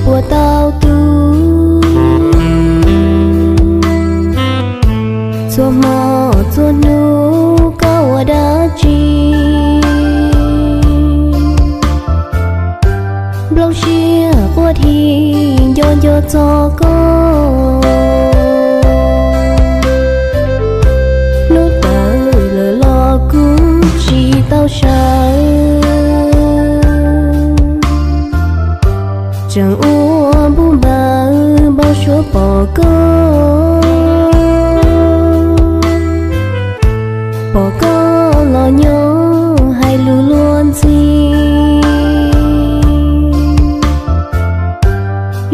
puas tau tu. Txhua hmo txhua hnub koj ua dab tsi? Nplooj siab quaj dhi nco nco txog koj. Hnub tawm lawm los kuv tsis tau sawv. Tseem ua npub npaws npau suav pom koj, pom koj los nyob hais lus luag ntxhi.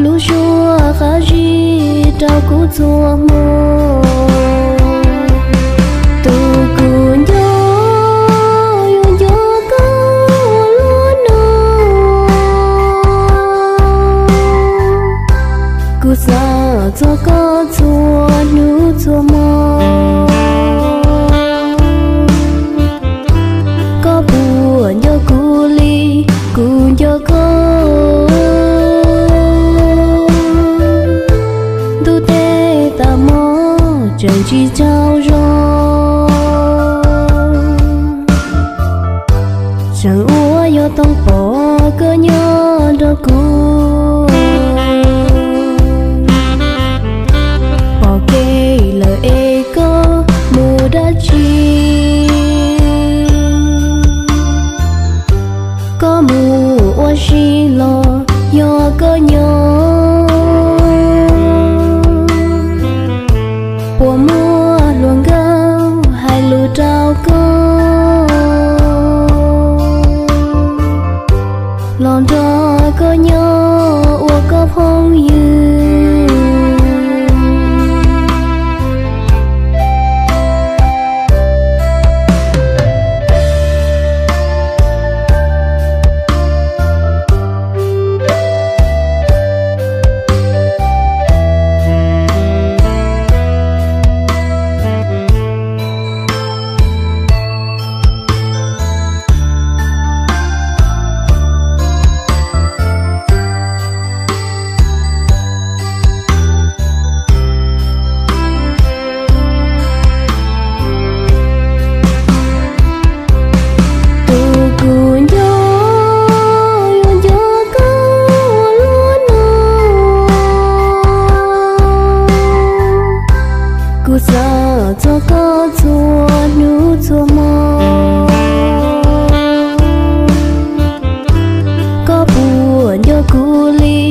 Lub suab qab zib rau kuv txhua hmo. Tus kuv nco yuav nco koj ua luaj no. Kuv xav txog koj txhua hnub txhua hmo. Koj puas nco kuv li kuv nco koj? Ntuj teb tas hmo tseem tsis tsaug zog. Tseem ua yuav tau pom koj nyob nrog kuv. Pom kev lawm es koj mus dab tsi? Koj mus ua si los yog koj nyob? Puas muaj hluas nkauj hais lus rau koj, los nrog koj nyob ua koj phooj ywg? Tus kuv nco yuav nco koj ua luaj no. Kuv xav txog koj txhua hnub txhua hmo. Koj puas nco kuv li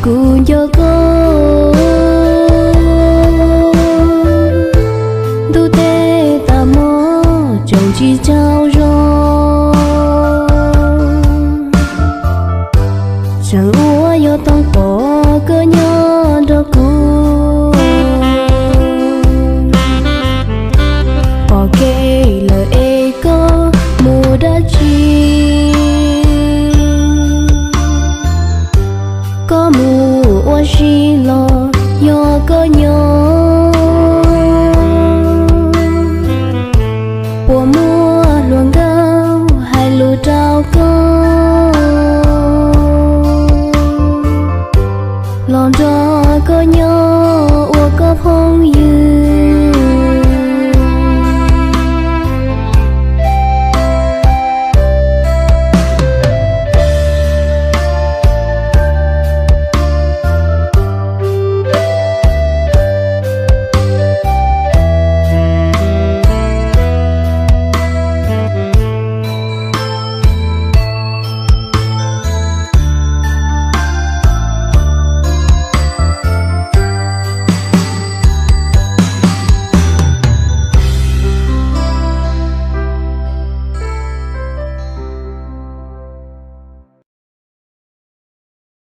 kuv nco koj? Ntuj teb tas hmo tseem tsis tsaug